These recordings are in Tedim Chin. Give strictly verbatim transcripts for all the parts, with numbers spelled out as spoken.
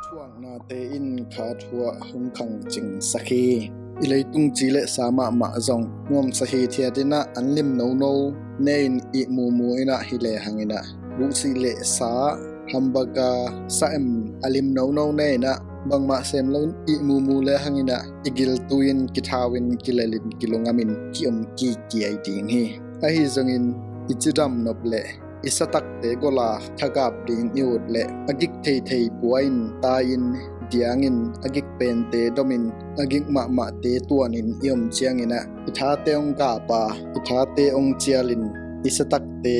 Thuaknate in kha thu ah hong khangcingsak hi. I leitung ci le sa mahmah zong nuamsa hithiat in ah an lim nono ne-in ih mumu in ah hi lehang in ah buhsih le sa, hamburger, sa-em a lim nono ne-in ah bangmah sem lo-in ih mumu lehang in ah i giltu-in kithau-in kilel-in kilungam-in ki-om kikiai ding hi. Ahi zongin i cidam nop le i satakte gol a thagap ding i ut leh a gik theithei pua in tai-in diangin a gik pente domin a gik mahmahte tuanin i om ciangin ah i thate hong gap a i thate hong cialin i satakte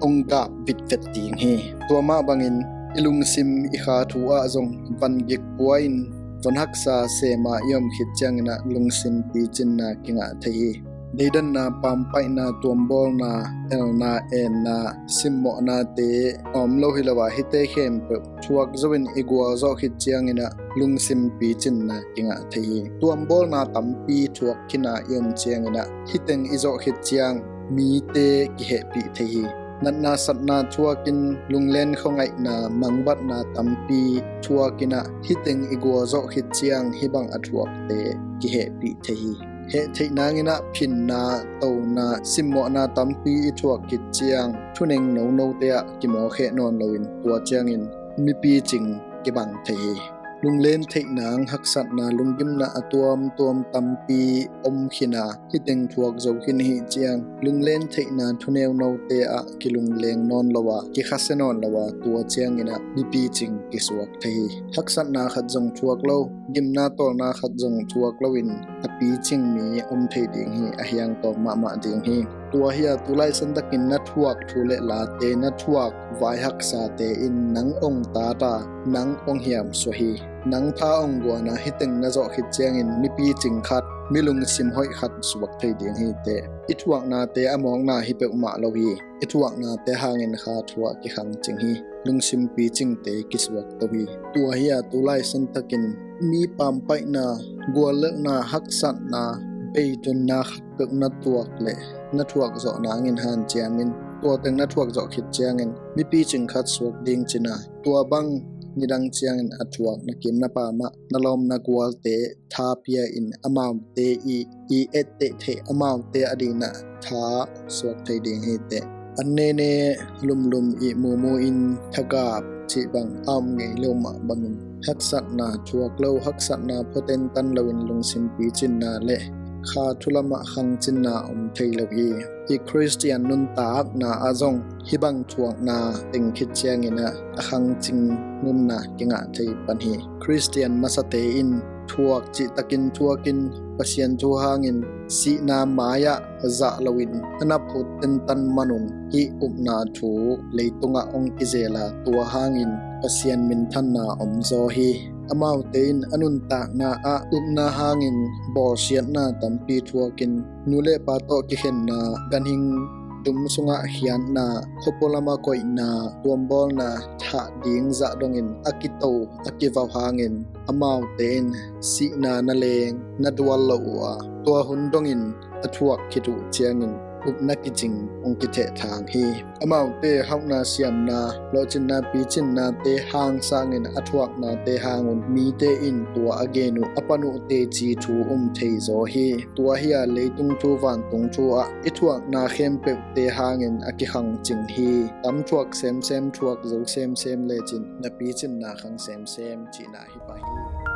hong gap vitvet ding hi. Tua mah bangin i lungsim i kha thu ah zong van gik pua in van haksa sem a i om khit ciangin ah lungsim picinna kingah thei hi. Deidanna, pampaihna, tuambawlna, elna, enna, simmawhnate a om lo hi lo a hihte khempeuh thuak zo-in i gualzawh khit ciangin ah lungsim picinna kingah thei hi. Tuambawlna tampi thuak khin a i om ciangin ah hih teng i zawh khit ciang mite kihehpih thei hi. Natna satna thuakin lunglen khuangaihna mangbatna tampi thuakin ah hih teng i gualzawh khit ciang hih bang a thuakte kihehpih thei hi. Hehtheih nangin ah phinna, tona, simmawhna tampi i thuak khit ciang thuneng nonote ah kimawkheh nawn loin tua ciangin mipi cing kibang thei hi. Lunglen theih nang haksatna lunggimna a tuamtuam tampi om khin a hih teng thuak zo khin ahih ciang lunglen theihna thuneu note ah kilungleng nawn lo a kikhasia nawn lo a tua ciangin ah mipi cing kisuak thei hi. Haksatna khat zong thuak lo, gimna tawlna khat zong thuak loin a picing mi om thei ding hi. A hiangtawk mahmah ding hi. Tua hi a tulaisan takin na thuak thu le late, na thuak vai haksate in nang ong tat a nang ong hiamsuah hi. Nang tha ong guan a hih teng na zawh khit ciangin mipi cing khat, mi lungsim hoih khat suak thei ding hi teh. I thuaknate a mawkna hi peuhmah lo hi. I thuaknate hangin kha thu ah kikhangcing hi. Lungsim picingte kisuak to hi. Tua hi a tulaisan takin mi pampaihna, guallelhna, haksatna, beitunna khat peuh na tuak le na thuak zawh nangin hanciamin tua teng na thuak zawh khit ciangin mipi cing khat suak ding cin a tua bang nidang ciangin a thuak na kim na pam ah na lawm na gualte tha pia in amaute i i etteh theih amaute a dingin ah tha suak thei ding hi teh. An nene lumlum ih mumu in thagap cih bang a om ngei lo mah bangin haksatna thuak lo, haksatna phuaten tan loin lungsim picinna le kha thu lamah khangcinna om thei lo hi. I Khristian nuntakna ah zong hih bang thuakna teng khit ciangin ah a khangcing nunna kingah thei pan hi. Khristian masate in thuak cihtakin thuakin Pasian thu hangin sihna mai-ah zah loin a na phut tentan manun hih upna thu leitungah hong kizela tua hangin Pasian minthanna omzaw hi. Amaute in a nuntakna ah upna hangin bawlsiatna tampi thuakin nu le pa tawh kikhenna, ganhing dum sungah khiatna, khuapua lamah koihna, tuambawlna thah ding zah dongin a kito a kivau hangin amaute in sihna na leng na dual lo uh a tua hun dongin a thuak khit uh ciangin upna kicing hong kithehthang hi. Amaute hauhna siamna, lawhcinna picinnate hang sangin a thuaknate hangun mite in tua a gen uh a pan uh teci thu um thei zaw hi. Tua hi a leitung thu vantung thu ah i thuakna khempeuhte hangin a kikhangcing hi. Tam thuak semsem, thuak zo semsem lecin na picinna khang semsem cihna hi pah hi.